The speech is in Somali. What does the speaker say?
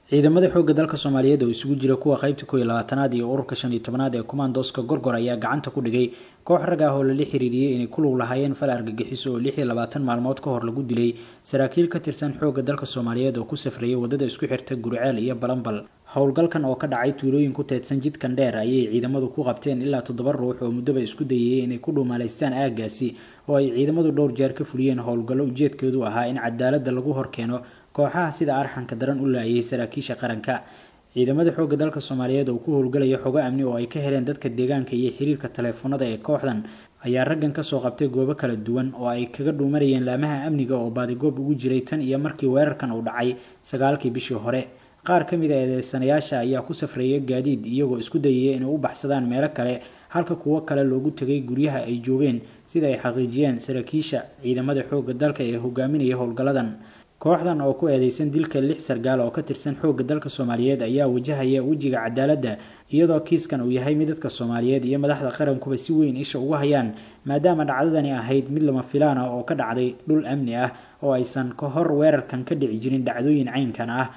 Ciidamada xoogga dalka Soomaaliyeed oo isugu jira kuwa qaybta 21aad iyo ururka 15aad ee kumaandooska Gorgor ayaa gacanta ku dhigay koox rag ah oo lala xiriiriyey inay ku lug lahaayeen fal argagixiso oo 26 maalmood ka hor lagu dilay saraakiil ka tirsan xoogga dalka Soomaaliyeed oo ku safrayay wadada isku xirta Guriceel iyo Balanbal. Howlgalkan oo ka dhacay tuulooyin ku teedsan jidkan dheer ayay ciidamadu ku qabteen ilaa 7 ruux oo muddoba isku dayayay inay ku dhuumaaleystaan aaggaasi, oo ay ciidamadu dhowr jeer ka fuliyeen howlgallo ujeedkeedu ahaa in cadaaladda lagu horkeeno kooxaha sida arxanka daran u laayay saraakiisha qaranka. Ciidamada xoogga dalka Soomaaliyeed oo ku howlgalaya xogo amni oo ay ka heleen dadka deegaanka iyo xiriirka taleefanada ee kooxdan ayaa raggan kasoo qabtay goobo kala duwan oo ay kaga dhuumanayeen laamaha amniga oo baadigoob ugu jiray tan iyo markii weerarkan uu dhacay 9kii bishii hore. Qaar ka mid a eedeysanayaasha ayaa ku safraya gaadiid iyagoo isku dayaya inay u baxsadaan meelo kale, halka kuwo kale loogu tegay guryaha ay joogeen, sida ay xaqiijiyeen saraakiisha ciidamada xoogga dalka ee hogaaminaya howlgalladan. Kooxdan oo ku eedeysan dilka 6 sargaal oo ka tirsan xoogga dalka Soomaaliyeed ayaa wajahaya wejiga cadaaladda, iyadoo kiiskan uu yahay mid dadka Soomaaliyeed iyo madaxda qarankuba si weyn isha ugu hayaan, maadaama dhacdadani ahayd mid lama filaan ah oo ka dhacday dhul amni ah oo aysan ka hor weerarkan ka dhici jirin dhacdooyin caynkan ah.